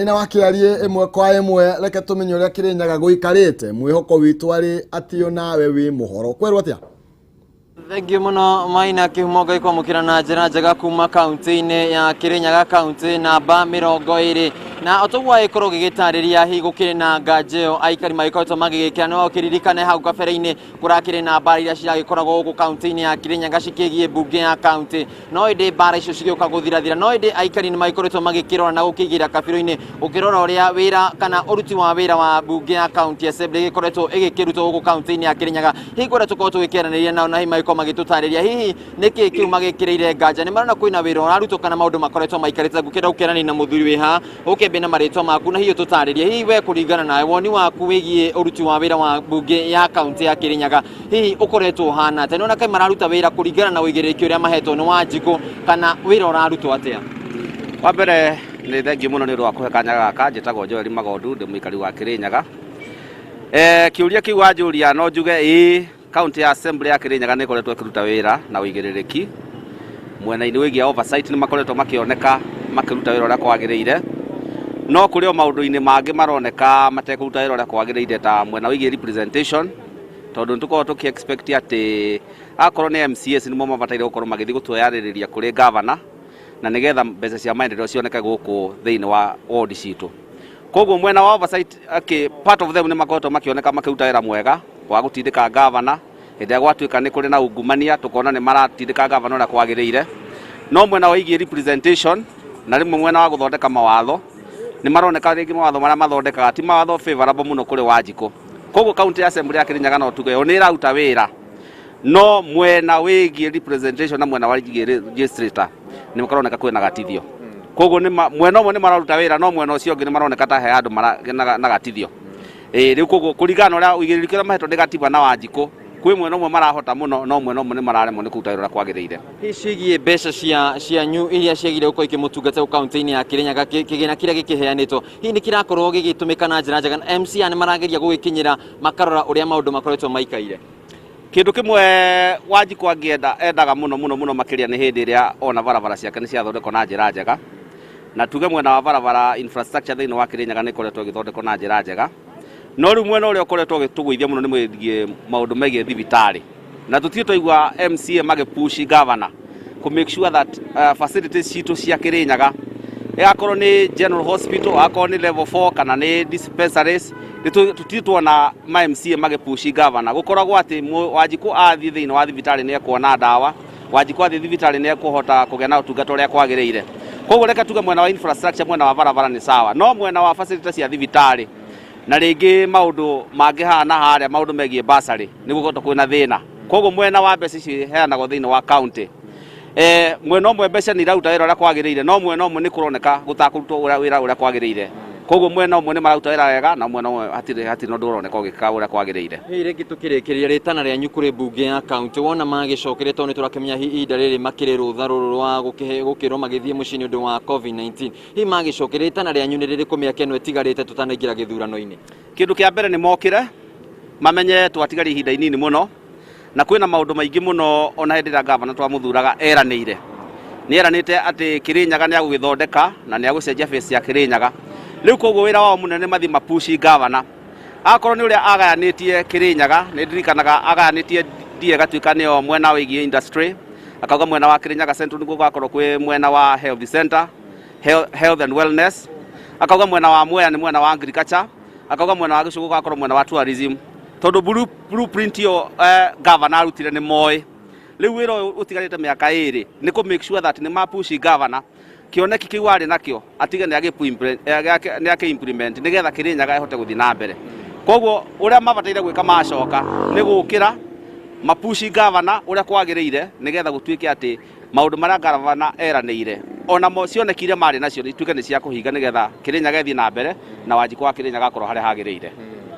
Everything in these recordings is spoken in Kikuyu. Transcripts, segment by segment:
Na wakĩarie ĩmwe kwa ĩmwe, reke tũmenye ũrĩa Kĩrĩnyaga gũikarĩte. Mwĩhoko witũ arĩ atĩ onawe wĩ mũhoro kwerwo atĩa? Thengiũ mũno, Maina Kĩhumo. Ngai kwamũkĩra na njĩra njega kuma kaunti-inĩ ya Kĩrĩnyaga, kaunti namba 20. Na otoguo agĩkorwo gĩgĩtarĩria, hihi gũkĩrĩ na nganja ĩyo aikari magĩkoretwo magĩgĩkĩra. Nĩ ũkĩririkane hau kabere-inĩ kũrakĩrĩ na mbara iria ciragĩkoragwo gũkũ kaunti-inĩ ya Kĩrĩnyaga cikĩgiĩ mbunge ya kaunti, no ĩndĩ mbara icio cigĩũka gũthirathira. No ĩndĩ aikari nĩ magĩkoretwo magĩkĩrora na gũkĩigĩra kabirũ-inĩ, gũkĩrora ũrĩa wĩra kana ũruti wa wĩra wa mbunge ya county assembly ĩgĩkoretwo ĩgĩkĩrutwo gũkũ kaunti-inĩ ya Kĩrĩnyaga. Hihi kũrĩa tũkorwo tũgĩkĩaranĩria nao na hihi magĩkorwo magĩtũtarĩria hihi nĩkĩ kĩu magĩkĩrĩire nganja, nĩ marona kwĩna wĩra ũrarutwo kana maũndũ makoretwo maikarĩte. Ngũkĩenda gũkĩaranĩria na mũthuri wĩ haha, ũkĩambie na marĩtwa maku na hihi ũtũtarĩrie hihi we kũringana nawe woni waku wĩgiĩ ũruti wa wĩra wa mbunge ya kaunti ya Kĩrĩnyaga hihi ũkoretwo ũhana atĩa? Nĩwona kaĩ mararuta wĩra kũringana na ũigĩrĩrĩki ũrĩa mahetwo nĩ Wanjikũ, kana wĩra ũrarutwo atĩa? Wa mbere, nĩ thengiũ mũno nĩ ũndũ wa kũhe kanya gaka. Njĩtagwo Joel Magondu, ndĩ mũikari wa Kĩrĩnyaga. Kĩũria kĩu wanjũria, no njuge ĩĩ, county ya assembly ya Kĩrĩnyaga nĩ ĩkoretwo ĩkĩruta wĩra na ũigĩrĩrĩki. Mwena-inĩ wĩgiĩ oversight, nĩ makoretwo makĩoneka makĩruta wĩra ũrĩa kwagĩrĩire, no kũrĩ o maũndũ-inĩ mangĩ maroneka matekũruta wĩra ũrĩa kwagĩrĩire, ta mwena wĩgiĩ representation, tondũ nĩ tũkoragwo tũkĩ expect atĩ akorwo nĩ MCAs nĩmo mabataire gũkorwo magĩthiĩ gũtũyarĩrĩria kũrĩ governor, na nĩgetha mbeca cia maendeleo cioneke gũkũ thĩinĩ wa ward citũ. Koguo mwena wa oversight, okay, part of them nĩ makoretwo makĩoneka makĩruta wĩra mwega wa gũtindĩka governor. Hĩndĩ ĩrĩa gwatuĩka nĩ kũrĩ na ungumania, tũkona nĩ maratindĩka governor ũrĩa kwagĩrĩire. No mwena wa wĩgiĩ representation na rĩmwe mwena wa gũthondeka mawatho, nĩ maroneka rĩngĩ mawatho marĩa mathondekaga ti mawatho favorable mũno kũrĩ Wanjikũ. Koguo county assembly ya Kĩrĩnyaga no tuge yo nĩ ĩraruta wĩra, no mwena wĩgiĩ representation na mwena wa legislator nĩ maroneka kwĩna gatithio. Koguo nĩ mwena ũmwe nĩ mararuta wĩra, no mwena ũcio ũngĩ nĩ maroneka ta he andũ na gatithio. Ĩĩ, rĩu koguo kũringana na ũrĩa ũigĩrĩrĩki ũrĩa mahetwo nĩ gatiba na Wanjikũ, kwĩ mwena ũmwe marahota mũno, no mwena ũmwe nĩ mararemwo nĩ kũruta wĩra ũrĩa kwagĩrĩire. Hihi ciĩgiĩ mbeca cia cianyu iria ciagire gũkorwo ikĩmũtungata kaunti-inĩ ya Kĩrĩnyaga, kĩgĩna kĩrĩa gĩkĩheanĩtwo hihi nĩ kĩrakorwo gĩgĩtũmĩka na njĩra njega, na MCA nĩ marageria gũgĩkinyĩra makarora ũrĩa maũndũ makoretwo maikaire? Kĩndũ kĩmwe Wanjikũ angĩenda, endaga mũno mũno mũno makĩria, nĩ hĩndĩ ĩrĩa ona barabara ciake nĩ ciathondekwo na njĩra njega. Na tuge mwena wa barabara, infrastructure thĩinĩ wa Kĩrĩnyaga nĩ ĩkoretwo ĩgĩthondekwo na njĩra njega. No rĩu mwena ũrĩa ũkoretwo ũgĩtũgũithia mũno nĩ mwĩgiĩ maũndũ megiĩ thibitarĩ, na tũtirĩ twaigua MCA magĩpush governor kũ make sure that facilities citũ cia Kĩrĩnyaga, ĩgakorwo nĩ general hospital, akorwo nĩ level 4 kana nĩ dispensaries, tũtirĩ tuona ma MCA magĩpush governor. Gũkoragwo atĩ Wanjikũ athiĩ thĩinĩ wa thibitarĩ nĩ ekuona ndawa, Wanjikũ athiĩ thibitarĩ nĩ ekũhota kũgĩa na ũtungata ũrĩa kwagĩrĩire. Koguo reke tuge mwena wa infrastructure, mwena wa barabara nĩ sawa, no mwena wa facilities cia thibitarĩ na rĩngĩ maũndũ mangĩ haha na harĩa, maũndũ megiĩ bursary, nĩ gũkoretwo kwĩna thĩna. Koguo mwena wa mbeca ici iheanagwo thĩinĩ wa county, mwena ũmwe mbeca nĩ iraruta wĩra ũrĩa kwagĩrĩire, no mwena ũmwe nĩ kũroneka gũtakũrutwo wĩra ũrĩa kwagĩrĩire. Koguo mwena ũmwe nĩ mararuta wĩra wega, na mwena ũmwe hatirĩ na ũndũ ũroneka ũgĩka ũrĩa kwagĩrĩire. Hihi rĩngĩ tũkĩrĩkĩrĩria, rĩtana rĩanyu kũrĩ mbunge ya kaunti wona magĩcokeria, tondũ nĩ tũrakĩmenya hihi ihinda rĩrĩ makĩrĩ rũtha rũrũ rwa gũkĩrwo magĩthiĩ mũciĩ nĩ ũndũ wa COVID-19, hihi magĩcokeria, rĩtana rĩanyu nĩ rĩrĩkũ mĩaka ĩno ĩtigarĩte tũtanaingĩra gĩthurano-inĩ? Kĩndũ kĩa mbere, nĩ mokĩre mamenye twatigaria ihinda inini mũno, na kwĩna maũndũ maingĩ mũno. Ona hĩndĩ ĩrĩa gavana twamũthuraga, eranĩire, nĩ eranĩte atĩ Kĩrĩnyaga nĩ agũgĩthondeka na nĩ agũcenjia face ya Kĩrĩnyaga. Rĩu koguo wĩra wao mũnene mathiĩ mapushi gavana, akorwo nĩ ũrĩa agayanĩtie Kĩrĩnyaga. Nĩ ndirikanaga agayanĩtie ndie ĩgatuĩka nĩyo mwena wĩgiĩ industry, akauga mwena wa Kĩrĩnyaga Central nĩguo gũgakorwo kwĩ mwena wa health center, health and wellness, akauga mwena wa Mwea nĩ mwena wa agriculture, akauga mwena wa Gĩcũgũ gũgakorwo mwena wa tourism. Tondũ blueprint ĩyo governor arutire nĩ moĩ, rĩu wĩra ũyũ ũtigarĩte mĩaka 2 nĩ kũ make sure that nĩ mapushi governor kĩoneki kĩu arĩ nakĩo, atige nĩ akĩ implement, nĩgetha Kĩrĩnyaga ĩhote gũthiĩ na mbere. Koguo ũrĩa mabataire gwĩka macoka nĩ gũkĩra mapushi governor ũrĩa kwagĩrĩire, nĩgetha gũtuĩke atĩ maũndũ marĩa gavana eranĩire, onamo cioneki iria marĩ nacio, ituĩke nĩ cia kũhinga, nĩgetha Kĩrĩnyaga ĩthiĩ na mbere na Wanjikũ wa Kĩrĩnyaga akorwo harĩa hagĩrĩire.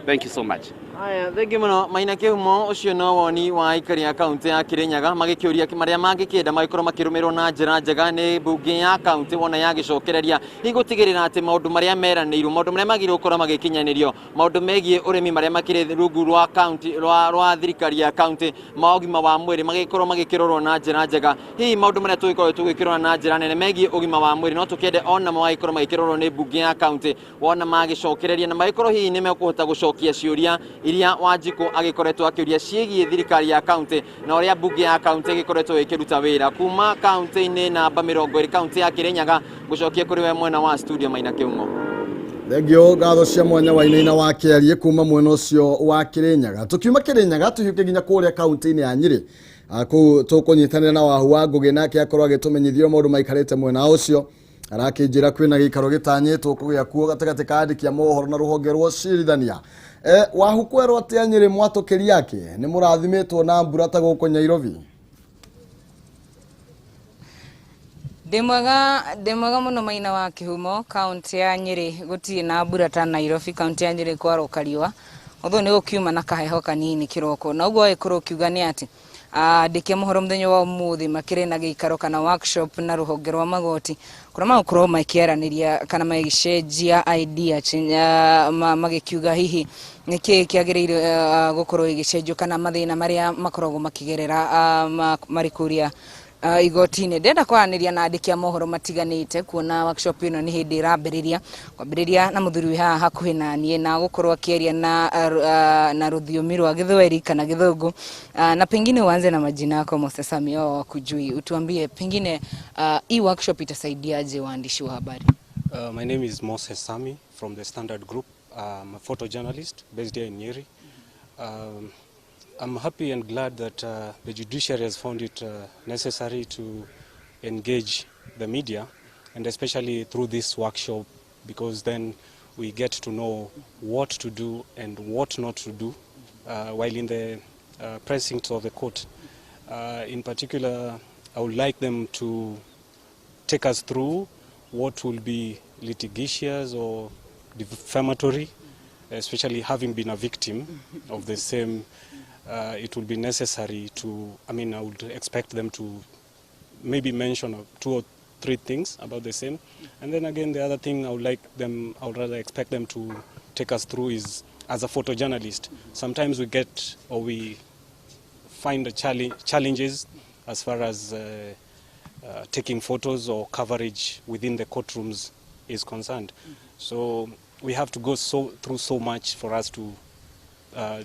Thank you so much. Aya, thengi muno Maina Kĩhumo. Ũcio no woni wa aikari a kaunti ya Kirinyaga magĩkĩũria marĩa mangĩkĩenda magĩkorwo makĩrũmĩrĩrwo na njĩra njega nĩ mbunge ya kaunti wona yagĩcokereria hihi gũtigĩrĩra atĩ maũndũ marĩa meranĩirwo, maũndũ marĩa magĩrĩirwo gũkorwo magĩkinyanĩrio, maũndũ megiĩ ũrĩmi marĩa makĩrĩ rungu rwa kaunti rwa thirikari ya kaunti, ma ũgima wa mwĩrĩ magĩkorwo magĩkĩrorwo na njĩra njega. Hihi maũndũ marĩa tũgĩkorwo tũgĩkĩrora na njĩra nene megiĩ ũgima wa mwĩrĩ no tũkĩende onamo magĩkorwo magĩkĩrorwo nĩ mbunge ya kaunti wona magĩcokereria, na magĩkorwo hihi nĩ mekũhota gũcokia ciũria iria Wanjikũ agĩkoretwo akĩũria ciĩgiĩ thirikari ya kaunti na ũrĩa mbunge ya kaunti ĩgĩkoretwo ĩkĩruta wĩra. Kuma kaunti-inĩ namba 20, kaunti ya Kirinyaga, gũcokia kũrĩ we mwena wa studio, Maina Kĩhumo. Thengio, ngatho cia mwanya Wainaina wa Kĩarie kuma mwena ũcio wa Kĩrĩnyaga. Tũkiuma Kĩrĩnyaga tũhiũke nginya kũrĩa kaunti-inĩ ya Nyĩrĩ. Kũu tũkũnyitanĩra na Wahu wa Ngũgĩ, nake akorwo agĩtũmenyithia maũndũ maikarĩte mwena ũcio. Arakĩnjĩra kwĩna gĩikaro gĩtanyĩtwo kũgĩa kuo gatagatĩ ka andĩki a mohoro na rũhonge rwa ũcirithania. Wahu, kwerwo atĩa Nyĩrĩ mwatũkĩria akĩ nĩ mũrathimĩtwo na mbura ta gũkũ Nyairobi? Ndĩ mwega, ndĩ mwega mũno, Maina wa Kĩhumo. Kaunti ya Nyĩrĩ gũtirĩ na mbura ta Nairobi. Kaunti ya Nyĩrĩ kwaroka riũa, although nĩ gũkiuma na kaheho kanini kĩroko. Na ũguo wagĩkorwo ũkiuga nĩ atĩ andĩki a mohoro mũthenya wa ũmũthĩ makĩrĩ na gĩikaro kana workshop na rũhonge rwa magoti, kũrĩa magũkorwo makĩaranĩria kana magĩcenjia idea, magĩkiuga hihi nĩkĩĩ kĩagĩrĩire gũkorwo ĩgĩcenjio kana mathĩna marĩa makoragwo makĩgerera marĩ kũrĩa igoti-inĩ. Ndĩrenda kwaranĩria na andĩki a mohoro matiganĩte, kuona workshop ĩno nĩ hĩndĩ ĩrambĩrĩria. Kwambĩrĩria na mũthuri wĩ haha hakuhĩ na niĩ, na gũkorwo akĩaria na rũthiomi rwa Gĩthweri kana Gĩthũngũ. Na pengine uanze na majina yako, Moses Sami, wao wakujui, utuambie pengine hii workshop itasaidiaje waandishi wa habari? My name is Moses Sami from the Standard Group. I'm a photojournalist based here in Nyeri. I'm happy and glad that the judiciary has found it necessary to engage the media, and especially through this workshop, because then we get to know what to do and what not to do while in the precincts of the court. In particular, I would like them to take us through what will be litigious or defamatory, especially having been a victim of the same. It will be necessary to, I mean, I would expect them to maybe mention two or three things about the same. And then again, the other thing I would like them, I would rather expect them to take us through is, as a photojournalist, sometimes we get or we find the challenges as far as taking photos or coverage within the courtrooms is concerned. So we have to go so through so much for us to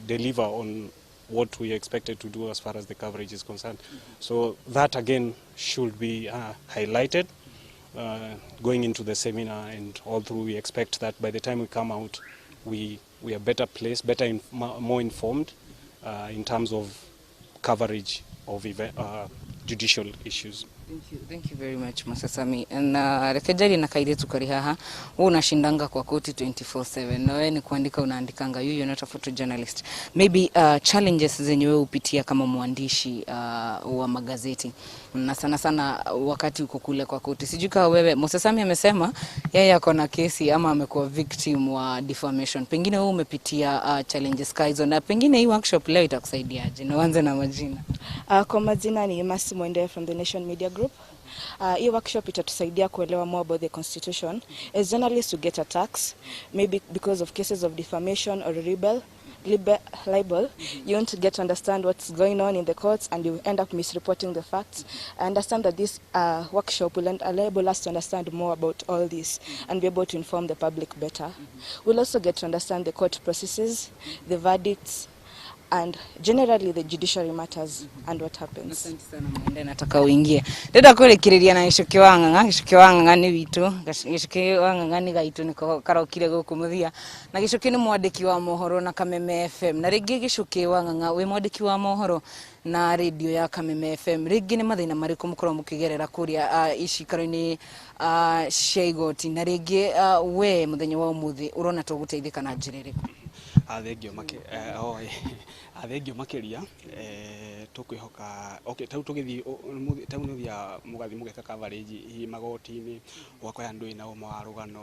deliver on what we expected to do as far as the coverage is concerned. So that again should be highlighted going into the seminar, and all through we expect that by the time we come out, we are better placed, better more informed in terms of coverage of judicial issues. Thank you, thank you very much, Masasami. Na reke njarie na kairitu kari haha. Wewe unashindanga kwa koti 24/7 na wewe ni kuandika unaandikanga, you you're not a photojournalist. Maybe challenges zenye wewe upitia kama mwandishi wa magazeti, na sana sana wakati uko kule kwa koti. Sijui kama wewe, Mosesami amesema yeye ako na kesi ama amekuwa victim wa defamation. Pengine wewe umepitia challenges ka hizo, na pengine hii workshop leo itakusaidiaje? Na uanze na majina. Kwa majina ni Mercy Mwende from the Nation Media Group. Hii workshop itatusaidia kuelewa more about the constitution. As journalists, we get attacks, maybe because of cases of defamation or libel. You won't get to understand what's going on in the courts and you end up misreporting the facts. I understand that this workshop will enable us to understand more about all this and be able to inform the public better. We'll also get to understand the court processes, the verdicts, and generally the judiciary matters and what happens. Asante sana, Mwende, nataka uingie. Ndĩrenda kũrĩkĩrĩria na Gĩcũkĩ wa Ng'ang'a. Gĩcũkĩ wa Ng'ang'a nĩ witũ. Gĩcũkĩ wa Ng'ang'a nĩ gaitũ, nĩko karokire gũkũ mũthia. Na Gĩcũkĩ nĩ mwandĩki wa mohoro na Kameme FM. Na rĩngĩ, Gĩcũkĩ wa Ng'ang'a, wĩ mwandĩki wa mohoro na radio ya Kameme FM, rĩngĩ nĩ mathĩna marĩkũ mũkoragwo mũkĩgerera kũrĩa icikaro-inĩ cia igoti, na rĩngĩ we mũthenya wa ũmũthĩ ũrona tũgũteithĩka na njĩra ĩrĩkũ? Thengio makĩ oi, thengio makĩria. Tũkwĩhoka, okay, ta rĩu tũgĩthiĩ ta rĩu nĩ ũthiaga mũgathiĩ mũgeka coverage hihi magoti-inĩ, ũgakora ndũrĩ na ũma wa rũgano.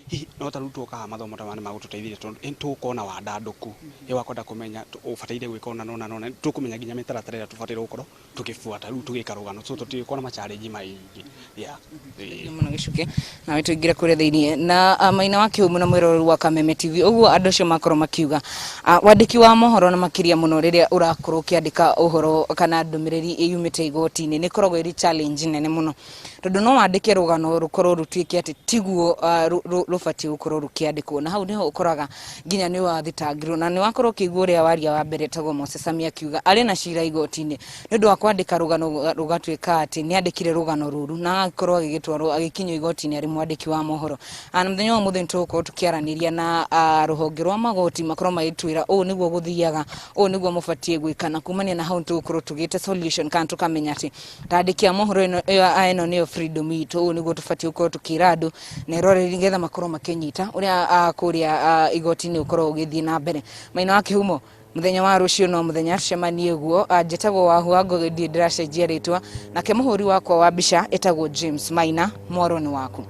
Hihi no ta rĩu tuoka haha mathomo ta maya nĩ magũtũteithĩrĩria tondũ nĩ tũgũkorwo na wandandũku wa kwenda kũmenya ũbataire gwĩka ũna na ũna na ũna. Tũkũmenya nginya mĩtaratara ĩrĩa tũbataire gũkorwo tũgĩbuata rĩu tũgĩka rũgano, so tũtigũkorwo na ma challenge maingĩ, yeah. Thengiũ mũno Gĩcukĩ, nawe tũingĩre kũrĩa thĩiniĩ na Maina wa Kĩhumo na mwĩroreri wa Kameme TV. Ũguo andũ acio makorwo makiuga wandĩki wa mohoro na makĩria mũno rĩrĩa ũrakorwo ũkĩandĩka ũhoro kana ndũmĩrĩri yumĩte igoti-inĩ nĩ ĩkoragwo ĩrĩ challenge nene mũno, tondũ no wandĩke rũgano rũkorwo rũtuĩke atĩ tiguo rũbatiĩ gũkorwo rũkĩandĩkwo, na hau nĩho ũkoraga nginya nĩ wathitangirwo. Na nĩ wakorwo ũkĩigua ũrĩa waria wa mbere etagwo Moses Sami akiuga arĩ na cira igoti-inĩ nĩ ũndũ wa kwandĩka rũgano rũgatuĩka atĩ nĩ andĩkire rũgano rũru, na agakorwo agĩgĩtwarwo agĩkinyio igoti-inĩ arĩ mwandĩki wa mohoro. Na mũthenya wa ũmũthĩ nĩ tũgũkorwo tũkĩaranĩria na rũhonge rwa magoti, makorwo magĩtwĩra ũũ nĩguo gũthiaga, ũũ nĩguo mũbatiĩ gwĩka, na kumania na hau nĩ tũgũkorwo tũgĩte solution kana tũkamenya atĩ tandĩki a mohoro ĩno ĩno nĩyo freedom itũ, ũũ nĩguo tũbatiĩ gũkorwo tũkĩra andũ na eroreri nĩgetha makorwo makĩnyita ũrĩa kũrĩa igoti-inĩ ũkorwo ũgĩthiĩ na mbere. Maina wa Kĩhumo, mũthenya wa rũciũ no mũthenya tũcemanie guo. Njĩtagwo Wahu wa Ngũgĩ, ndirĩ ndĩracenjia rĩtwa, nake mũhũri wakwa wa mbica ĩtagwo James Maina. Mwaro nĩ waku.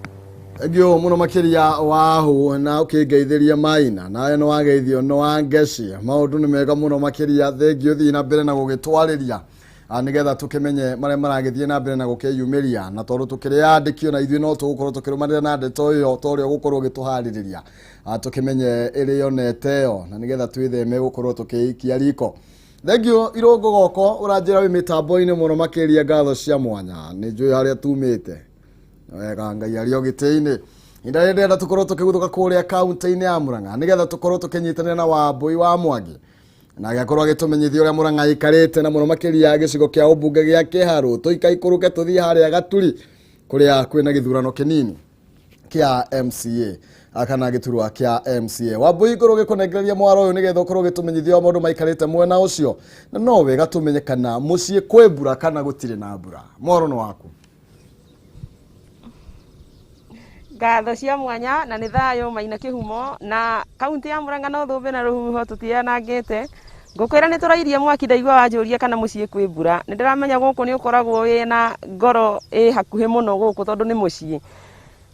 Thengiũ mũno makĩria Wahu, na ũkĩngeithĩria Maina, nawe nĩ wageithio nĩ Wangeci. Maũndũ nĩ mega mũno makĩria, thengiũ, thiĩ na mbere na gũgĩtwarĩria nĩgetha tũkĩmenye marĩa maragĩthiĩ na mbere na gũkĩyumĩria, na tondũ tũkĩrĩ andĩki ona ithuĩ no tũgũkorwo tũkĩrũmanĩra na ndeto ĩyo ta ũrĩa ũgũkorwo ũgĩtũharĩrĩria, tũkĩmenye ĩrĩ yonete ĩyo, na nĩgetha twĩtheme gũkorwo tũkĩikia riko. Thengiũ Irũngũ goko ũranjĩra wĩ mĩtambo-inĩ mũno makĩria, ngatho cia mwanya, nĩ njũĩ harĩa tumĩte wega, Ngai arĩ o gĩtĩ-inĩ. Ihinda rĩrĩ ndĩrenda tũkorwo tũkĩguthũka kũrĩa kaunti-inĩ ya Murang'a nĩgetha tũkorwo tũkĩnyitanĩra na Wambũi wa Mwangi na agĩkorwo agĩtũmenyithia ũrĩa Murang'a ĩikarĩte, na mũno makĩria gĩcigo kĩa ũmbunge gĩa Kĩharũ. Tũikaikũrũke tũthiĩ harĩa Gaturi kũrĩa kwĩna gĩthurano kĩnini kĩa MCA kana gĩturwa kĩa MCA. Wambũi, ngorwo gĩkũnengereria mwaro ũyũ nĩgetha ũkorwo ũgĩtũmenyithia ũrĩa maũndũ maikarĩte mwena ũcio, na no wega tũmenye kana mũciĩ kwĩ mbura kana gũtirĩ na mbura. Mwaro nĩ waku. Ngatho cia mwanya na nĩ thayũ, Maina Kĩhumo. Na kaunti ya Murang'a no thũmbĩ na rũhuho tũtianangĩte. Ngũkwĩra nĩ tũrairie mwaki. Ndaigua wanjũria kana mũciĩ kwĩ mbura, nĩ ndĩramenya gũkũ nĩ ũkoragwo wĩna ngoro ĩ hakuhĩ mũno gũkũ tondũ nĩ mũciĩ.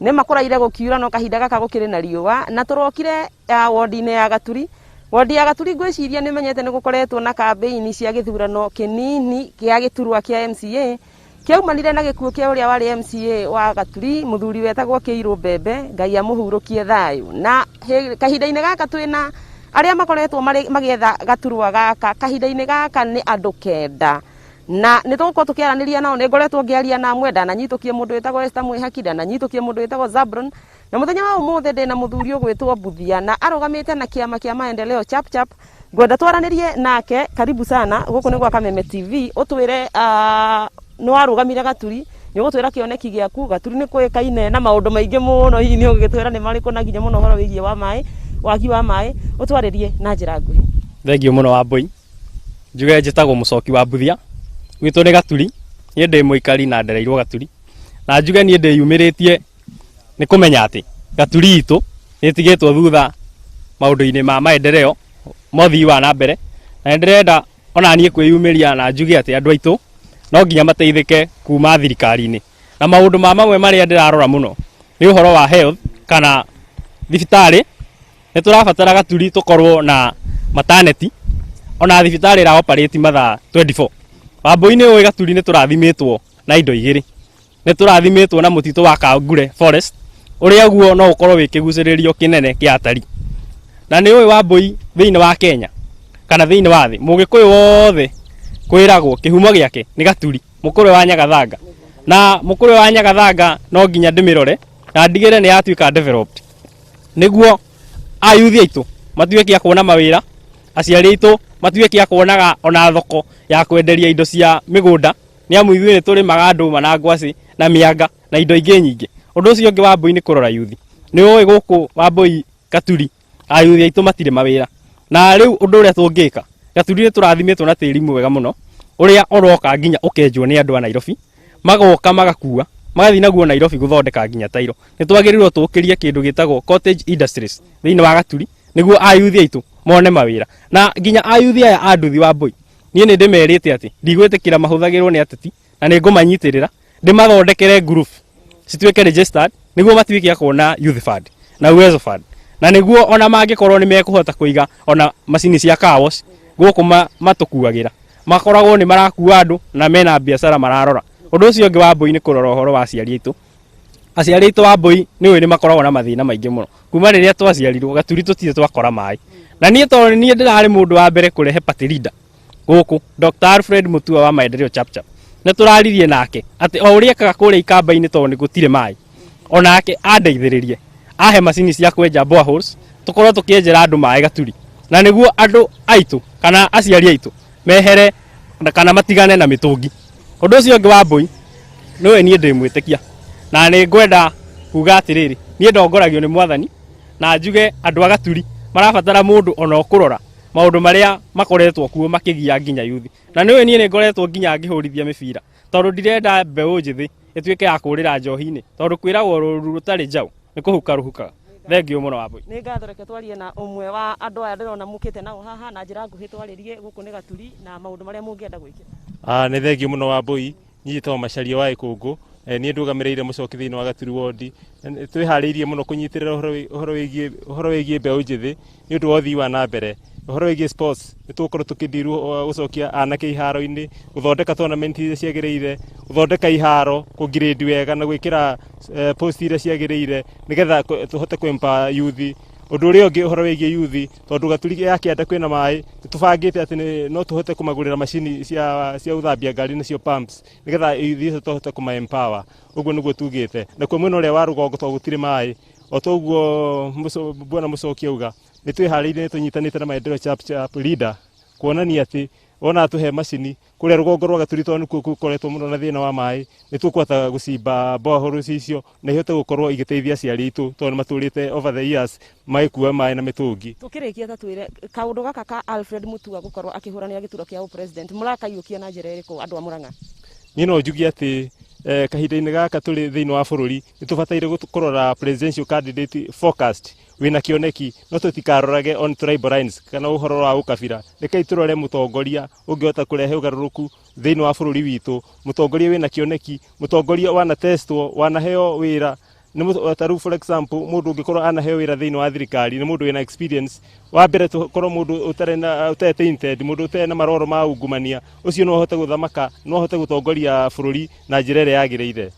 Nĩ ma kũraire gũkiura, no kahinda gaka gũkĩrĩ na riũa, na tũrokire ya wondi-inĩ ya Gaturi. Wondi ya Gaturi, ngwĩciria nĩ menyete nĩ gũkoretwo na kambĩini cia gĩthurano kĩnini kĩa gĩturwa kĩa MCA kĩaumanire na gĩkuũ kĩa ũrĩa warĩ MCA wa Gaturi, mũthuri wetagwo Kĩirũ Mbembe, Ngai amũhurũkie thayũ. Na kahinda-inĩ gaka twĩna arĩa makoretwo magĩetha gaturwa gaka kahinda-inĩ gaka nĩ andũ 9, na nĩ tũgũkorwo tũkĩaranĩria nao. Nĩ ngoretwo ngĩaria na amwe, ndananyitũkie mũndũ wĩtagwo Esther Mwĩhaki, ndananyitũkie mũndũ wĩtagwo Zabron, na mũthenya wa ũmũthĩ ndĩna mũthuri ũgwĩtwo Mbuthia na arũgamĩte na kĩama kĩa Maendeleo Chap Chap. Ngwenda twaranĩrie nake. Karibu sana, gũkũ nĩ gwa Kameme TV. Ũtwĩre, nĩ warũgamire Gaturi, nĩ ũgũtwĩra kĩoneki gĩaku. Gaturi nĩ kũĩkaine na maũndũ maingĩ mũno, hihi nĩ ũgĩtwĩra nĩ marĩkũ, na nginya mũno ũhoro wĩgiĩ wa maĩ, wagi wa maĩ, ũtwarĩrie na njĩra nguhĩ. Thengiũ mũno Wambũi. Njuge njĩtagwo Mũcoki wa Mbuthia, gwitũ nĩ Gaturi, niĩ ndĩ mũikari na ndereirwo Gaturi, na njuge niĩ ndĩyumĩrĩtie nĩ kũmenya atĩ Gaturi itũ nĩ ĩtigĩtwo thutha maũndũ-inĩ ma maendeleo ma ũthii wa na mbere, na nĩ ndĩrenda ona niĩ kwĩyumĩria na njuge atĩ andũ aitũ no nginya mateithĩke kuma thirikari-inĩ. Na maũndũ ma mamwe marĩa ndĩrarora mũno nĩ ũhoro wa health kana thibitarĩ. Nĩ tũrabatara Gaturi tũkorwo na maternity ona thibitarĩ ĩra operate mathaa 24. Wambũi, nĩ ũĩ Gaturi nĩ tũrathimĩtwo na indo igĩrĩ. Nĩ tũrathimĩtwo na mũtitũ wa Kangure Forest, ũrĩa guo no ũkorwo wĩ kĩgucĩrĩrio kĩnene kĩa atarii. Na nĩ ũĩ Wambũi, thĩinĩ wa Kenya kana thĩinĩ wa thĩ, Mũgĩkũyũ wothe kwĩragwo kĩhumo gĩake nĩ Gaturi, mũkũrwe wa Nyagathanga. Na mũkũrwe wa Nyagathanga no nginya ndĩmĩrore na ndigĩre nĩ yatuĩka developed, nĩguo ayuthi aitũ matuĩke a kuona mawĩra, aciari aitũ matuĩke a kuonaga ona thoko ya kwenderia indo cia mĩgũnda, nĩ amu ithuĩ nĩ tũrĩmaga ndũma na ngwacĩ na mĩanga na indo ingĩ nyingĩ. Ũndũ ũcio ũngĩ, Wambũi, nĩ kũrora yuthi. Nĩ ũĩ gũkũ, Wambũi, Gaturi ayuthi aitũ matirĩ mawĩra, na rĩu ũndũ ũrĩa tũngĩka, Gaturi nĩ tũrathimĩtwo na tĩri mwega mũno ũrĩa ũroka nginya ũkenjwo nĩ andũ a Nairobi, magoka magakua magathiĩ naguo Nairobi gũthondeka nginya tairo. Nĩ twagĩrĩirwo tũkĩrie kĩndũ gĩtagwo cottage industries thĩinĩ wa Gaturi, nĩguo ayuthi aitũ mone mawĩra, na nginya ayuthi aya a nduthi, wa Mbũi. Niĩ nĩ ndĩmerĩte atĩ ndigwĩtĩkĩra mahũthagĩrwo nĩ ateti, na nĩ ngũmanyitĩrĩra ndĩmathondekere group cituĩke registered nĩguo matuĩke a kuona youth fund na Uwezo Fund, na nĩguo ona mangĩkorwo nĩ mekũhota kũiga ona macini cia car wash gũkũ matũkuagĩra, makoragwo nĩ marakua andũ na mena biacara mararora. Ũndũ ũcio ũngĩ wa Mbũi nĩ kũrora ũhoro wa aciari aitũ. Aciari aitũ wa Mbũi nĩ ũĩ nĩ makoragwo na mathĩna maingĩ mũno. Kuma rĩrĩa twaciarirwo Gaturi tũtirĩ twakora maĩ, na niĩ tondũ niĩ ndĩrarĩ mũndũ wa mbere kũrehe party leader gũkũ, Dr. Alfred Mutua wa Maendeleo Chapchap, nĩ tũraririe nake atĩ o ũrĩa ekaga kũrĩa ikamba-inĩ, tondũ nĩ gũtirĩ maĩ, onake andeithĩrĩrie ahe macini cia kwenja boreholes, tũkorwo tũkĩenjera andũ maĩ Gaturi, na nĩguo andũ aitũ kana aciari aitũ mehere kana matigane na mĩtũngi. Ũndũ ũcio ũngĩ wa Mbũi, nĩwe niĩ ndĩ mwĩtĩkia na nĩ ngwenda kuga atĩrĩrĩ, niĩ ndongoragio nĩ Mwathani, na njuge andũ a Gaturi marabatara mũndũ ona ũkũrora maũndũ marĩa makoretwo kuo makĩgia nginya yuthi. Na nĩũĩ niĩ nĩ ngoretwo nginya ngĩhũrithia mĩbira, tondũ ndirenda mbeũ njĩthĩ ĩtuĩke ya kũrĩra njohi-inĩ, tondũ kwĩragwo rũru rũtarĩ njaũ nĩ kũhuka rũhukaga. Thengiũ mũno Wambũi. Nĩ ngatho. Reke twarie na ũmwe wa andũ aya ndĩrona mũkĩte nao haha na njĩra nguhĩ, twarĩrie gũkũ nĩ Gaturi na maũndũ marĩa mũngĩenda gwĩkĩra. Nĩ thengiũ mũno Wambũi. Niĩ njĩtagwo Macharia wa Ĩkũngũ. Niĩ ndũgamĩrĩire mũcoki thĩinĩ wa Gaturi ward. Twĩharĩirie mũno kũnyitĩrĩra ũhoro wĩgiĩ mbeũ njĩthĩ nĩ ũndũ wa ũthii wa na mbere. Ũhoro wĩgiĩ sports, nĩ tũgũkorwo tũkĩndirwo gũcokia anake iharo-inĩ, gũthondeka tournament iria ciagĩrĩire, gũthondeka iharo, kũ grade wega na gwĩkĩra post iria ciagĩrĩire, nĩgetha tũhote kũ empower youth. Ũndũ ũrĩa ũngĩ, ũhoro wĩgiĩ youth, tondũ Gaturi ya kĩanda kwĩna maĩ, nĩ tũbangĩte atĩ no tũhote kũmagũrĩra macini cia gũthambia ngari, nĩcio pumps, nĩgetha youth icio tũhote kũma empower. Ũguo nĩguo tugĩte. Nakuo mwena ũrĩa wa rũgongo, tondũ gũtirĩ maĩ, o toguo bwana mũcoki auga, nĩ twĩharĩirie, nĩ tũnyitanĩte na Maendeleo Chap Chap leader kuonania atĩ wona atũhe macini kũrĩa rũgongo rwa Gaturi, tondũ nĩkuo gũkoretwo mũno na thĩna wa maĩ, nĩ tũkũhota gũcimba boreholes icio na ihote gũkorwo igĩteithia aciari aitũ, tondũ nĩ matũrĩte over the years magĩkua maĩ na mĩtũngi. Tukĩrĩkia, ta twĩre kaũndũ gaka ka Alfred Mutua gũkorwo akĩhũranĩra gĩturwa kĩa president, mũrakaiyũkia na njĩra ĩrĩkũ andũ a Murang'a? Niĩ no njuge atĩ kahinda-inĩ gaka tũrĩ thĩinĩ wa bũrũri, nĩ tũbataire kũrora presidential candidate focused, wĩna kĩoneki, no tũtikarorage on tribal lines kana ũhoro wa ũkabira. Rekei tũrore mũtongoria ũngĩhota kũrehe ũgarũrũku thĩinĩ wa bũrũri witũ, mũtongoria wĩna kĩoneki, mũtongoria wanatestwo, wanaheo wĩra nĩ ta rĩu, for example, mũndũ ũngĩkorwo anaheo wĩra thĩinĩ wa thirikari nĩ mũndũ wĩna experience. Wa mbere, tũkorwo mũndũ ũtarĩ na ũtarĩ tainted, mũndũ ũtarĩ na maroro ma ungumania. Ũcio no ahote gũthamaka, no ahote gũtongoria bũrũri na njĩra ĩrĩa yagĩrĩire.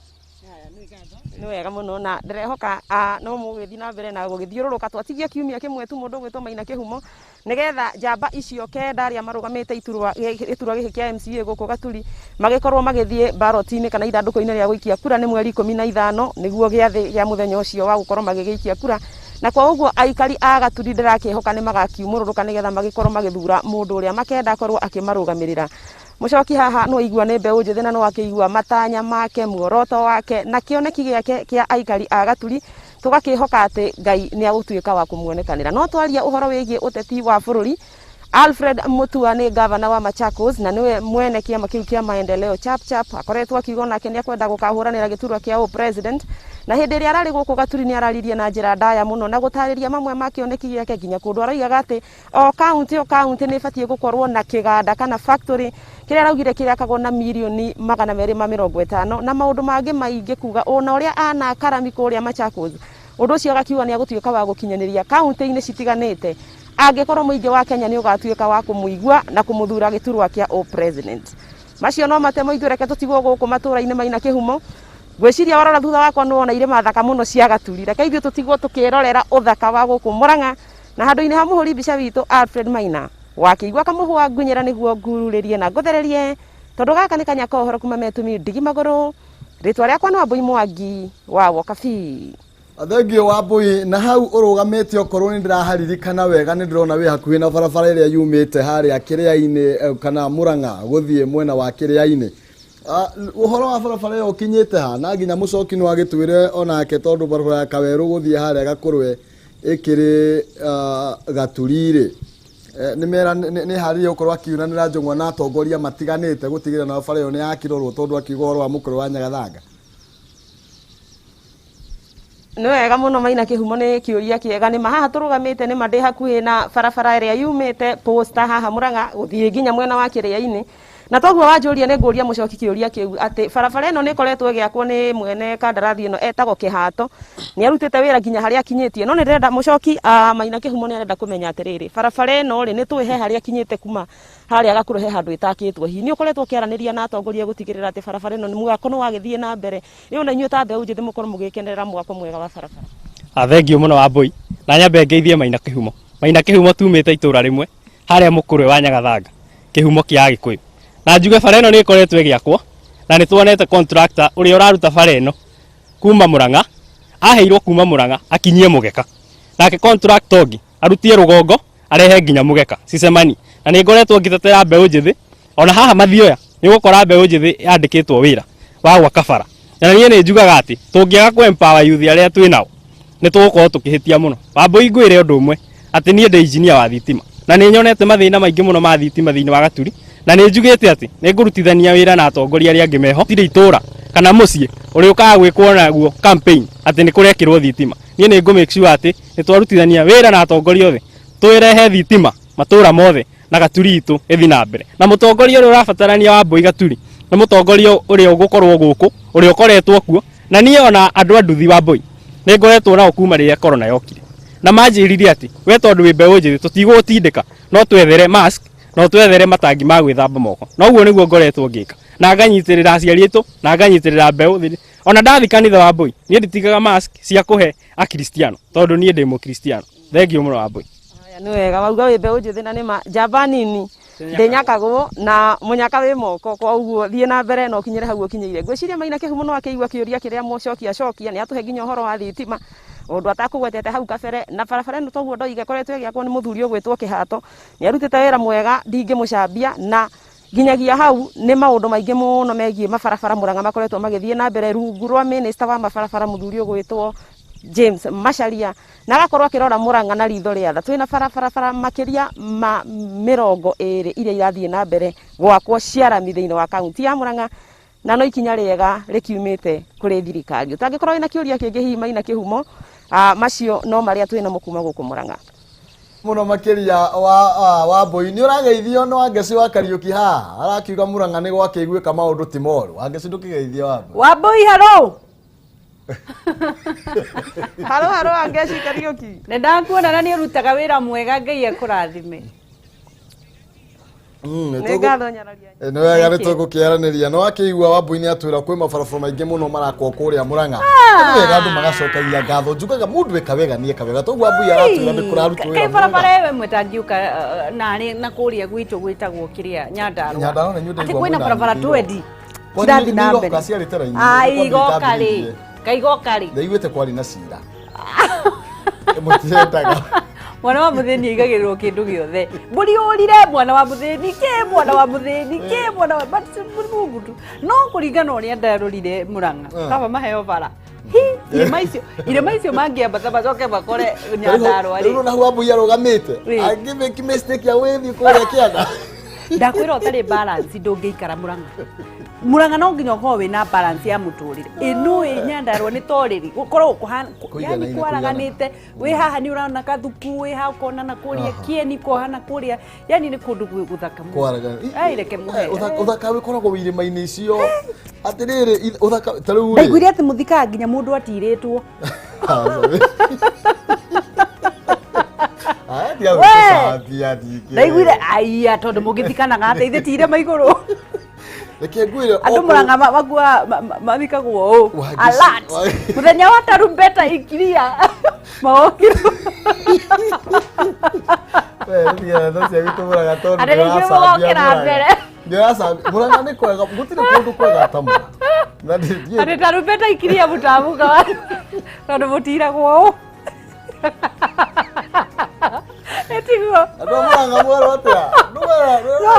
Nĩ wega mũno, na ndĩrehoka no mũgĩthiĩ na mbere na gũgĩthiũrũrũka. Twatigia kiumia kĩmwe tu, mũndũ ũgwĩtwo Maina Kĩhumo, nĩgetha njamba icio kenda arĩa marũgamĩte iturwa gĩturwa gĩkĩ kĩa MCA gũkũ Gaturi magĩkorwo magĩthiĩ baroti-inĩ kana ithandũkũ-inĩ rĩa gũikia kura. Nĩ mweri 15 nĩguo gĩathĩ gĩa mũthenya ũcio wa gũkorwo magĩgĩikia kura, na kwa ũguo aikari a Gaturi ndĩrakĩhoka nĩ magakiumũrũrũka nĩgetha magĩkorwo magĩthura mũndũ ũrĩa makenda akorwo akĩmarũgamĩrĩra. Mũcoki haha nĩ waigua nĩ mbeũ njĩthĩ, na nĩ wakĩigua matanya make, muoroto wake na kĩoneki gĩake kĩa aikari a Gaturi. Tũgakĩhoka atĩ Ngai nĩ agũtuĩka wa kũmuonekanĩra. No twaria ũhoro wĩgiĩ ũteti wa bũrũri, Alfred Mutua nĩ gavana wa Machakos na nĩwe mwene kĩama kĩu kĩa Maendeleo Chap Chap. Akoretwo akiuga nake nĩ akwenda gũkahũranĩra gĩturwa kĩa ũ president, na hĩndĩ ĩrĩa ararĩ gũkũ Gaturi nĩ araririe na njĩra ndaya mũno na gũtarĩria mamwe ma kĩoneki gĩake, nginya kũndũ aroigaga atĩ o kaunti o kaunti nĩ ĩbatiĩ gũkorwo na kĩganda kana factory kĩrĩa araugire kĩrakagwo na mirioni 250, na maũndũ mangĩ maingĩ, kuga ona ũrĩa anakarami kũrĩa Machakos. Ũndũ ũcio agakiuga nĩ agũtuĩka wa gũkinyanĩria kaunti-inĩ citiganĩte angĩkorwo mũingĩ wa Kenya nĩ ũgatuĩka wa kũmũigua na kũmũthura gĩturwa kĩa ũ president. Macio no matemo ithuĩ, reke tũtigwo gũkũ matũra-inĩ maina Kĩhumo. Ngwĩciria warora thutha wakwa nĩ wona irĩma thaka mũno cia Gaturi. Reke ithuĩ tũtigwo tũkĩrorera ũthaka wa gũkũ Murang'a, na handũ-inĩ ha mũhũri mbica witũ Alfred Maina wakĩigua kamũhwa ngunyĩra nĩguo ngururĩrie na ngũthererie, tondũ gaka nĩ kanya ka ũhoro kuma metumi ndigi magũrũ. Rĩtwa rĩakwa nĩ Wambui Mwangi wa Wokabi. Thengio Wambui, na hau ũrũgamĩte, okorwo nĩ ndĩraharirikana wega, nĩ ndĩrona wĩ hakuhĩ na barabara ĩrĩa yumĩte harĩa kĩrĩa-inĩ kana Murang'a gũthiĩ mwena wa kĩrĩa-inĩ. Ũhoro wa barabara ĩyo ũkinyĩte ha? Na nginya mũcoki no agĩtwĩre onake, tondũ barabara ya Kawerũ gũthiĩ harĩa Gakũrwe ĩkĩrĩ Gaturi-rĩ, nĩ mera nĩ harĩrie gũkorwo akiunanĩra njũng'wa na atongoria matiganĩte gũtigĩrĩra na barabara ĩyo nĩ yakirorwo, tondũ akiuga ũhoro wa mũkũrũ wa Nyagathanga. Nĩ wega mũno Maina Kĩhumo, nĩ kĩũria kĩega. Nĩ ma haha tũrũgamĩte nĩ ma ndĩ hakuhĩ na barabara ĩrĩa yumĩte Posta haha Murang'a gũthiĩ nginya mwena wa Kĩrĩa-inĩ, na toguo wanjũria nĩ ngũria mũcoki kĩũria kĩu atĩ barabara ĩno nĩ ĩkoretwo ĩgĩakwo nĩ mwene kandarathi ĩno etagwo Kĩhato, nĩ arutĩte wĩra nginya harĩa akinyĩtie. No nĩ ndĩrenda mũcoki, Maina Kĩhumo nĩ arenda kũmenya atĩrĩrĩ, barabara ĩno rĩ, nĩ tũĩ he harĩa akinyĩte kuma harĩa gakũrũ he handũ ĩtakĩtwo. Hihi nĩ ũkoretwo ũkĩaranĩria na atongoria gũtigĩrĩra atĩ barabara ĩno mwako nĩ wagĩthiĩ na mbere, ĩyo na inyuĩ ta mbeũ njĩthĩ mũkorwo mũgĩkenerera mwako mwega wa barabara? Thengiũ mũno Wambũi, na nyambe ngeithie Maina Kĩhumo. Maina Kĩhumo tumĩte itũra rĩmwe harĩa mũkũrwe wa Nyagathanga, kĩhumo kĩa Agĩkũyũ. Na njuge bara ĩno nĩ ĩkoretwo ĩgĩakwo na nĩ tuonete contractor ũrĩa ũraruta bara ĩno kuma Murang'a, aheirwo kuma Murang'a akinyie Mũgeka. Nake contractor ũngĩ arutie rũgongo arehe nginya Mũgeka cicemani. Na nĩ ngoretwo ngĩtetera mbeũ njĩthĩ, ona haha Mathioya nĩ ũgũkora mbeũ njĩthĩ yandĩkĩtwo wĩra wa gwaka bara. Na niĩ nĩ njugaga atĩ tũngĩaga kũ empower youth arĩa twĩ nao nĩ tũgũkorwo tũkĩhĩtia mũno. Wambũi ngwĩre ũndũ ũmwe atĩ niĩ ndĩ engineer wa thitima na nĩ nyonete mathĩna maingĩ mũno ma thitima thĩinĩ wa Gaturi, na nĩ njugĩte atĩ nĩ ngũrutithania wĩra na atongoria arĩa angĩ meho. Gũtirĩ itũra kana mũciĩ ũrĩa ũkaga gwĩkwo naguo campaign atĩ nĩ kũrekĩrwo thitima. Niĩ nĩ ngũ make sure atĩ nĩ twarutithania wĩra na atongoria othe twĩrehe thitima matũra mothe na Gaturi itũ ĩthiĩ na mbere. Na mũtongoria ũrĩa ũrabatarania Wambũi Gaturi nĩ mũtongoria ũrĩa ũgũkorwo gũkũ, ũrĩa ũkoretwo kuo. Na niĩ ona andũ a nduthi Wambũi nĩ ngoretwo nao kuma rĩrĩa corona yokire, na manjĩrire atĩ we tondũ wĩ mbeũ njĩthĩ tũtigũgũtindĩka, no twethere mask no twethere matangi ma gwĩthamba moko. Na ũguo nĩguo ngoretwo ngĩka, na nganyitĩrĩra aciari aitũ na nganyitĩrĩra mbeũ thĩ. Ona ndathi kanitha Wambũi niĩ nditigaga mask cia kũhe akristiano tondũ niĩ ndĩ mũkristiano. Thengiũ mũno Wambũi. Haya, nĩ wega wauga wĩ mbeũ njĩthĩ na nĩ ma njamba nini ndĩnyakagwo na mũnyaka wĩ moko, kwa ũguo thiĩ na mbere na ũkinyĩre hau ũkinyĩire. Ngwĩciria Maina Kĩhumo no akĩigua kĩũria kĩrĩa mũcoki acokia, nĩ atũhe nginya ũhoro wa thitima ũndũ atakũgwetete hau kabere. Na barabara ĩno toguo ndoiga ĩkoretwo ĩgĩakwo nĩ mũthuri ũgwĩtwo Kĩhato, nĩ arutĩte wĩra mwega ndingĩmũcambia, na nginyagia hau nĩ maũndũ maingĩ mũno megiĩ mabarabara Murang'a makoretwo magĩthiĩ na mbere rungu rwa minister wa mabarabara mũthuri ũgwĩtwo James Macharia, na agakorwo akĩrora Murang'a na ritho rĩa tha. Twĩna barabara makĩria ma 20 iria irathiĩ na mbere gwakwo cia rami thĩinĩ wa kaunti ya Murang'a, na no ikinya rĩega rĩkiumĩte kũrĩ thirikari. Ũtangĩkorwo wĩna kĩũria kĩngĩ hihi Maina Kĩhumo, macio no marĩa twĩ namo kuma gũkũ Murang'a. Mũno makĩria wa Wambũi nĩ ũrageithio nĩ Wangeci wa Kariũki haha arakiuga Murang'a nĩ gwakĩiguĩka maũndũ ti moru. Wangeci ndũkĩgeithie Wambũi. Wambũi haro. Haro haro Wangeci Kariũki. Nĩ ndakuona na nĩ ũrutaga wĩra mwega, Ngai akũrathime. Nĩ ngatho nyararia. Nĩ wega nĩ tũgũkĩaranĩria. Nĩ wakĩigua Wambũi nĩ atwĩra kwĩ mabarabara maingĩ mũno marakwo kũrĩa Murang'a. Nĩ wega andũ magacokagia ngatho. Njugaga mũndũ eka wega nĩ eka wega. Toguo Wambũi aratwĩra nĩ kũrarutwo wĩra Kaĩ barabara ĩyo ĩmwe tangiũka narĩ na kũrĩa gwitũ gwĩtagwo kĩrĩa Nyandarũa. Nyandarũa nĩ nyũmba Atĩ ndaigua kwĩna mwĩna barabara nyingĩ. 20 Kwani cirathiĩ na nĩ mbere. igoka ciarĩte raini? Ai, Nĩ kwambĩrĩria igoka rĩ. ndambĩrĩirie. Kaigoka rĩ. Ndaiguĩte kwarĩ na cira. Mũtirendaga. Mwana wa mũthĩni aigagĩrĩrwo kĩndũ gĩothe. Mbũri ũrire mwana wa mũthĩni kĩ mwana wa mũthĩni kĩ mwana wa but Mungu tu. No kũringana ũrĩa ndarorire Murang'a. Kaba maheo bara. Hi, irĩma icio irĩma icio mangĩambata macoke makore Nyandarũa Rĩu rĩ. na Wambũi arũgamĩte. Rĩ. Angĩ make mistake ya wĩthiĩ kũrĩa kĩanda. Ndakwĩra ũtarĩ balance ndũngĩikara Murang'a. Murang'a no nginya ũkorwo wĩna balance ya mũtũrĩre. Ĩ nũĩ Nyandarũa nĩ torĩrĩ gũkorwo kũhana Kũiganaine, yani kwaraganĩte wĩ haha nĩ ũrona kathuku wĩ haha ũkona na kũrĩa kĩeni ũkona kũrĩa yani nĩ kũndũ gwĩ gũthaka mũno. Kwaragana. Ai, reke mũhe. Ũthaka wĩkoragwo wĩ irĩma-inĩ icio. Atĩrĩrĩ, ũthaka ta rĩu rĩ. Ndaiguire atĩ mũthikaga nginya mũndũ atirĩtwo. Ah, tiga We! gũtũcambia ningĩ. Ndaiguire aiya tondũ mũngĩthikanaga atĩa ithe ti irĩma igũrũ. Reke ngwĩre Andũ Murang'a makua mathikagwo ũũ. Wangeci- Alert. Mũthenya wa tarumbeta ikiria. Mawokirwo. We, rĩu tho cia gwitũ Murang'a tondũ Atĩ nĩ inyuĩ ndĩracambia mũgokĩra Murang'a. mbere. Ndĩracambia Murang'a nĩ kwega, gũtirĩ kũndũ kwega ta Murang'a. Na Atĩ tarumbeta ikiria mũtamuka tondũ mũtiragwo ũũ. Ĩtiguo. Andũ a Murang'a mwerwo atĩa? No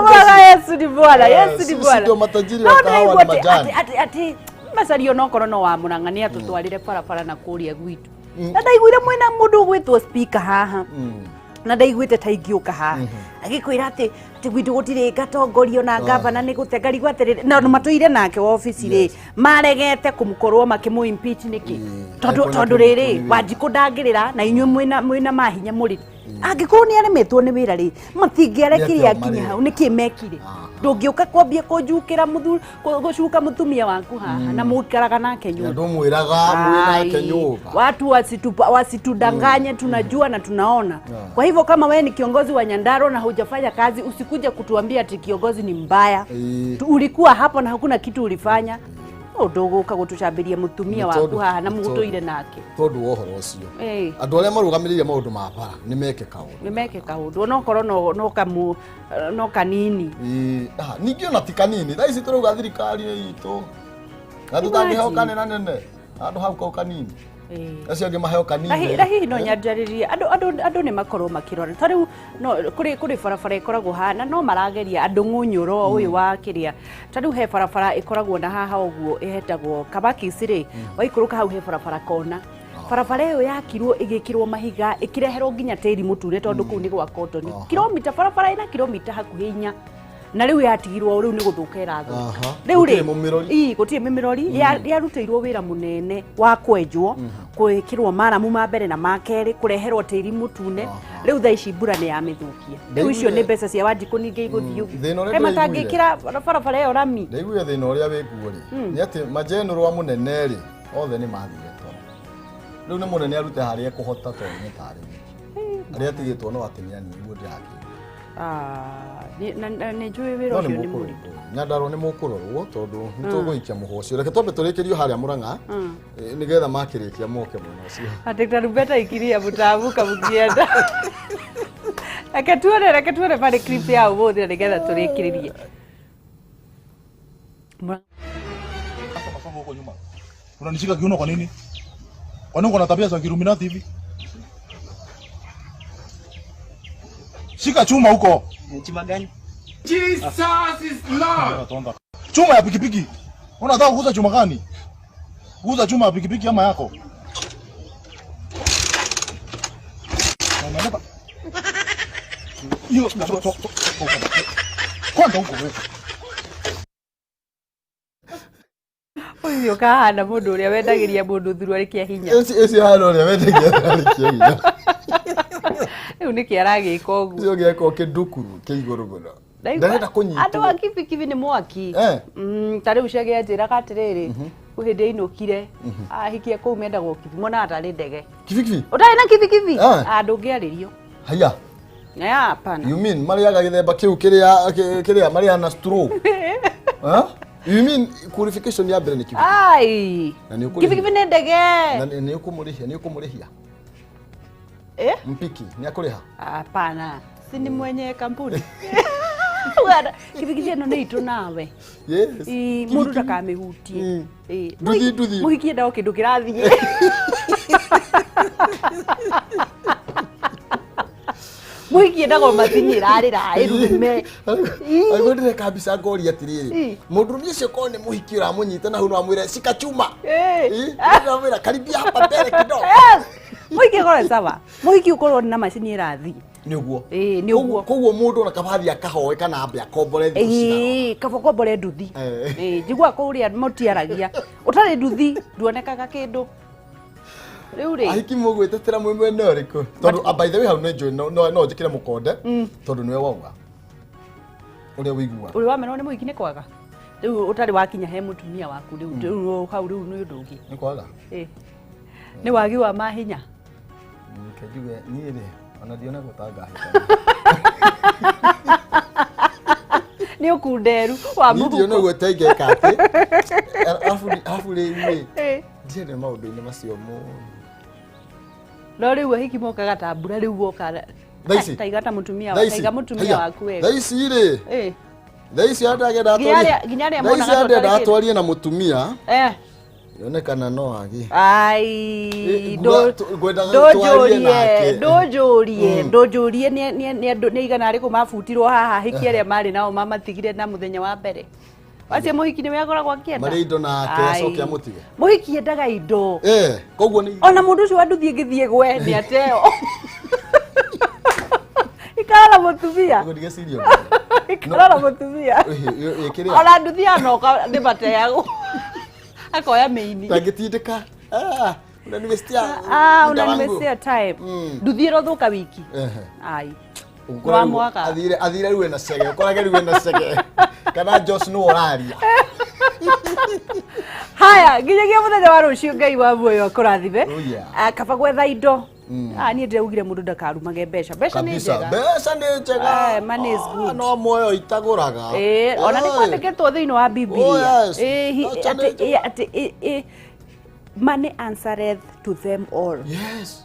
Murang'a Yesu ni Bwana, Yesu ni Sisi Bwana. ndio matajiri No wa kahawa ndĩraigua na atĩ- majani. atĩ atĩ Macharia onokorwo no wa Murang'a nĩ atũtwarĩre barabara na kũrĩa gwitũ. Na ndaiguire mwĩna mũndũ ũgwĩtwo speaker haha. Na ndaiguĩte ta ingĩũka haha agĩkwĩra atĩ atĩ gwitũ gũtirĩ ngatongorio na ngavana nĩ gũte ngarigwo atĩrĩrĩ, na andũ matũire nake wabici rĩ, maregete kũmũkorwo makĩmũ impeach nĩkĩ? Tondũ Angĩkorwo tondũ nĩ rĩrĩ kũmũ- Wanjikũ ndangĩrĩra na inyuĩ mwĩna mahinya mũrĩ angĩkorwo nĩ aremetwo nĩ wĩra rĩ, matingĩarekirie Nĩ atĩa akinye mareka? hau. Nĩkĩ mekire? Ndũngĩũka kwambia kũnjukĩra gũcuka mũtumia waku haha na mũikaraga nake nyũmba. Ndũmwĩraga mwĩ nake Ai, nyũmba. watu wasitudanganye, tunajua na tunaona. Kwa hivyo kama wewe ni kiongozi wa Nyandarua na hujafanya kazi, usikuja kutuambia ati kiongozi ni mbaya. Ulikuwa hapo na hakuna kitu ulifanya. Ndũgũka gũtũcambĩria mũtumia Nĩ waku haha na mũgũtũire nake. Tondũ wa ũhoro ũcio, andũ arĩa marũgamĩrĩire maũndũ ma bara nĩ meke kaũndũ. Nĩ meke kaũndũ onokorwo no kamu no kanini. Ĩĩ, ningĩ ona ti kanini, thaa ici tũrauga thirikari nĩ itũ na tũtangĩhokanĩra nene handũ hau kau kanini, acio angĩ maheo kanini. Na hihi no nyanjarĩrie andũ nĩ makorwo makĩrora ta rĩu no kũrĩ barabara ĩkoragwo haha na no marageria andũ ng'ũnyũro ũyũ wa kĩrĩa, ta rĩu he barabara ĩkoragwo na haha ũguo ĩhetagwo Kabakis rĩ, waikũrũka hau he barabara kona. Barabara ĩyo yakirwo ĩgĩkĩrwo mahiga, ĩkĩreherwo nginya tĩri mũture tondũ kũu nĩ gwa kotoni, kilomita barabara ĩna kilomita hakuhĩ 4, na rĩu yatigirwo rĩu nĩ gũthũka ĩrathũka. Rĩu rĩ Gũtirĩ mũmĩrori. Ii, gũtirĩ mĩmĩrori. Yarutĩirwo wĩra mũnene wa kwenjwo, gwĩkĩrwo maramu ma mbere na ma kerĩ, kũreherwo tĩri mũtune. Rĩu thaa ici mbura nĩ yamĩthũkia. Rĩu icio nĩ mbeca cia Wanjikũ ningĩ igũthiĩ ũguo. Thĩna ũrĩa Kaĩ ndĩraiguire. matangĩkĩra barabara ĩyo rami? Ndaiguire thĩna ũrĩa wĩkuo rĩ, nĩ atĩ majenũrũ a mũnene rĩ, othe nĩ mathire toro. Rĩu nĩ mũnene arute harĩa ekũhota tondũ nĩ tarĩ wiki arĩa atigĩtwo no atĩ nĩ anini, nĩguo ndĩrakĩigua. Ah, nĩ njũĩ wĩra No nĩ ũcio nĩ mũritũ. mũkũrorwo, Nyandarua nĩ mũkũrorwo tondũ nĩ tũgũikia mũhwa ũcio. Reke twambe tũrĩkĩrio harĩa Mũrang'a, nĩgetha makĩrĩkia moke mwena ũcio. Atĩ tarumbeta ikiria mũtamuka mũkienda. Reke tuone barĩ clip ya ũmũthĩ na nĩgetha tũrĩkĩrĩrie. Masongo huko nyuma. Unanishika kiuno kwa nini? Kwa nini uko na tabia za kiluminati hivi? Shika chuma huko. Chuma gani? Jesus is Lord. Chuma ya pikipiki. Unataka kuuza chuma gani? Kuuza chuma ya pikipiki ama yako? Na unaleta hiyo kwanza huko wewe. Ũyũ kahana mũndũ ũrĩa wendagĩria mũndũ thuruarĩ kĩa hinya. Ũcio hana ũrĩa wendagia thuruarĩ kĩa hinya. Rĩu nĩkĩ aragĩka ũguo? Ũcio gĩeka kĩndukuru kĩa igũrũ mũno. Ndarenda kũnyitwo. Andũ a kibikibi nĩ mwaki. Ta rĩu Chege anjĩraga atĩrĩrĩ, kwĩ hĩndĩ ainũkire, ahikia kũu mendagwo kibi, monaga tarĩ ndege. Kibikibi? Ũtarĩ na kibikibi? Ah, ndũngĩarĩrio. Haya. Ya, hapana. You mean marĩaga gĩthemba kĩu kĩrĩa kĩrĩa marĩaga na straw? Huh? You mean qualification ya mbere nĩ kibikibi? Ai. Na nĩ ũkũrĩhia. Kibikibi nĩ ndege. Na nĩ ũkũmũrĩhia, nĩ ũkũmũrĩhia. Eh? Mpiki, nĩ akũrĩha? Hapana. Si ni mwenye kampuni. Bwana, kibikibi ĩno nĩ itũ nawe. Yes. Ii, mũndũ ndakamĩhutie. Ii, Nduthi, nduthi. Mũhiki endaga o kĩndũ kĩrathiĩ. Mũhiki endaga o macini ĩrarĩra ĩrume. Aigua ndĩreka mbica ngoria atĩrĩrĩ, mũndũrũme ũcio korwo nĩ mũhiki ũramũnyita na hau no amwĩre shika chuma. Ũramwĩra karibia hapa mbele kidogo. Yes. Mũhiki akorwo sawa. Mũhiki ũkorwo na macini ĩrathiĩ. Nĩ ũguo. Ĩĩ, nĩ ũguo. Koguo mũndũ ona kabathi akahoe kana ambe akombore thikũ cigana. Ĩĩ, kaba ũkombore nduthi. Ĩĩ, njiguaga kũrĩa mũtiaragia. Ũtarĩ nduthi nduonekaga kĩndũ. Rĩu rĩ. Ahiki mũgwĩtetera mwĩ mwena ũrĩkũ? Tondũ by the way hau nĩ njũĩ no njĩkĩre mũkonde tondũ nĩwe wauga. Ũrĩa ũiguaga. Ũrĩ wamenwo nĩ mũhiki nĩ kwaga. Rĩu ũtarĩ wakinya he mũtumia waku rĩu, rĩu hau rĩu nĩ ũndũ ũngĩ. Nĩ kwaga? Ĩĩ. Nĩ wagi wa mahinya. Reke njuge niĩ rĩ ona ndionagwo ta ngahĩtania. Nĩ ũkunderu wa Niĩ mũhuko. ndionagwo ta ingĩka atĩ. Arabu rĩu rĩ ndiende maũndũ-inĩ macio mũno. No rĩu ahiki mokaga ta mbura rĩu woka. Thaa ici? Taiga ta mũtumia Thaa wa ici? taiga mũtumia Haiya. waku wega. Thaa ici rĩ thaa ici andagenda Nginya arĩa thaa ici monaga ta andenda ũtarĩ kĩndũ. atwarie na mũtumia yonekana no agi. Ai, Ngwendaga twarie nake. ndũnjũrie ndũnjũrie nĩ andũ nĩ igana arĩkũ mabutirwo haha ahiki arĩa marĩ nao mamatigire na mũthenya wa mbere. Wacio mũhiki nĩwe akoragwo akĩenda. Marĩ indo nake Ai. acoke amũtige. Mũhiki endaga indo. Koguo nĩ Ona mũndũ ũcio wa nduthi ĩngĩthiĩ gwe nĩ ateo. Mũtumia. Ndigeciria. Ikara na mũtumia. Ĩkĩrĩa. Ona nduthi yanoka nĩ mateagwo. Akoya mĩini. Ndangĩtindĩka. Ah, unaniwestia. Ah, muda wangu. unaniwestia time. Nduthi ĩrothũka wiki. Ehe. Ai. Ũkora Wa rĩu mwaka. athire athire rĩu ena cege ũkorage rĩu ena cege kana Josh nĩwe ũraria. Haya, nginyagia mũthenya wa rũciũ Ngai wa muoyo akũrathime. Oh, yeah. Ah, kaba gwetha indo. Ah, niĩ ndĩraugire mũndũ ndakarumage mbeca. Mbeca nĩ Kabisa. njega. Mbeca nĩ njega. Eh, money is good. No muoyo itagũraga. Ĩĩ, ona nĩ Oi. kwandĩkĩtwo thĩinĩ wa Bibilia. Oh, yes. Ĩĩ, Mbeca nĩ atĩ njega. atĩ money answereth to them all. Yes.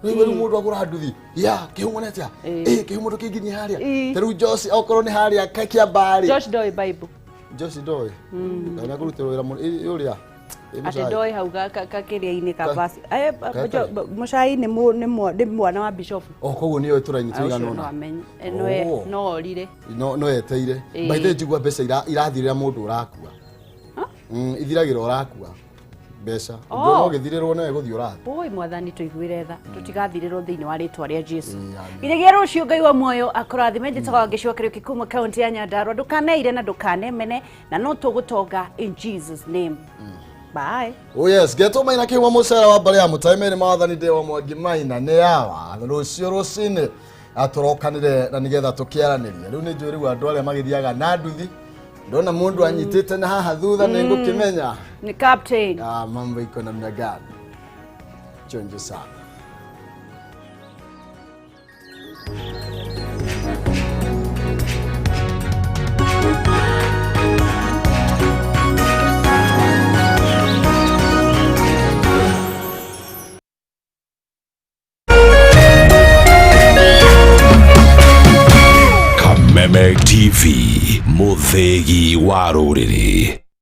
Rĩu rĩu mũndũ agũra nduthi ya kĩhumo nĩ atĩa ĩ kĩhumo ndũkĩnginyie harĩa ta rĩu Josh okorwo nĩ harĩa kĩambaa rĩ. Josh ndoĩ Bible. Josh ndoĩ na kũrutĩrwo wĩra mũno ĩ ũrĩa Ĩ Atĩ Mũchai. ndoĩ hau gakĩrĩa-inĩ ka verse. Eh, Ka- Mũchai nĩ nĩ mwana wa bishop. O koguo nĩoĩ tũraini Ah, ũcio tũigana no ũna. amenye. Eh, Oh. no orire. No no eteire. Ĩĩ. By the way njigua mbeca irathirĩra mũndũ ũrakua. Ithiragĩra ũrakua mbeca. Oh. Ũngĩona ũgĩthirĩrwo nowe gũthiĩ ũrathiĩ. Oi mwathani tũiguĩre tha tũtigathirĩrwo thĩinĩ wa rĩtwa rĩa Jesu. Nginyagia rũciũ Ngai wa muoyo akũrathime. Njĩtagwo Wangeci wa Kariũki kuma kaunti ya Nyandarua. Ndũkaneire na ndũkanemene na no tũgũtonga in Jesus name. Bye. Oh yes, getwo maina kiuma mucera wa mbare ya mutai meri mawathani ndĩ wa mwangi maina nĩ yawa rũciũ rũcinĩ atũrokanire na nĩgetha tũkĩaranĩrie. Rĩu nĩ njũĩ rĩu andũ arĩa magĩthiaga na nduthi ndona mũndũ anyitĩte na haha thutha nĩ ngũkĩmenya. Ni captain. Ah, mambo iko namna gani? Chonjo sana. Kameme TV, mũthĩgi wa rũrĩrĩ.